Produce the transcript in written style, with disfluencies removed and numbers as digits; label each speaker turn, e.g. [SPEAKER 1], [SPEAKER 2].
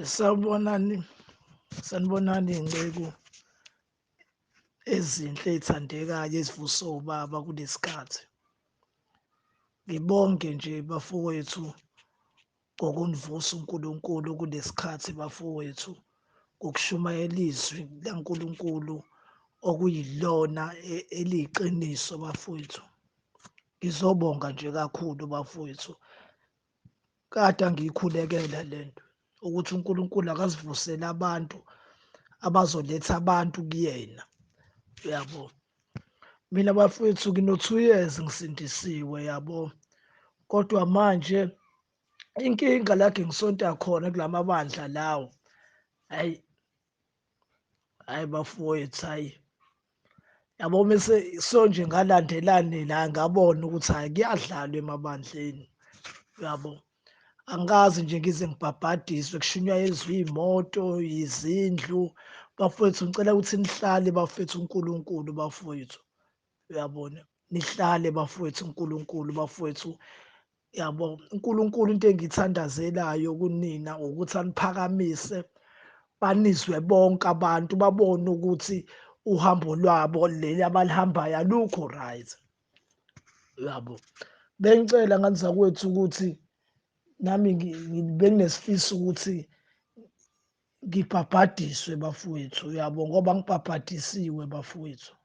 [SPEAKER 1] Sawubonani, sanibonani iy'nceku ezinhle ey'thandekayo ezivuswe ubaba kulesikhathi. Ngibonge nje bafowethu ngokunivusa uNkulunkulu kulesikhathi bafowethu, ngokushumayela izwi likaNkulunkulu okuyilona eliyiqiniso bafowethu. Ngizobonga nje kakhulu bafowethu. Kade angiyikhulekela lento ukuthi uNkulunkulu akasivusele abantu abazoletha abantu kuyena, uyabo. Mina bafowethu ngino-2 years ngisindisiwe, yabo, kodwa manje inkinga la ngisonta khona kulamabandla lawo, hayi hayi bafowethu, hayi yabo, mase sonje ngalandelani la ngabona ukuthi hayi kuyadlalwa emabandleni, uyabo. Angikaze nje ngize ngibhabhadiswe, kushunyayezwa iy'moto, izindlu. Bafowethu ngicela ukuthi nihlale bafethu uNkulunkulu bafowethu, uyabona, nihlale bafowethu uNkulunkulu bafowethu, yabo. uNkulunkulu into engiyithandazelayo kunina ukuthi aniphakamise, banizwe bonke abantu, babone ukuthi uhambo lwabo leli abalihambayo alukho right, uyabo. Bengicela ngane zakwethu ukuthi nami benginesifiso ukuthi ngibhabhadiswe bafowethu, uyabo, ngoba ngibhabhadisiwe bafowethu.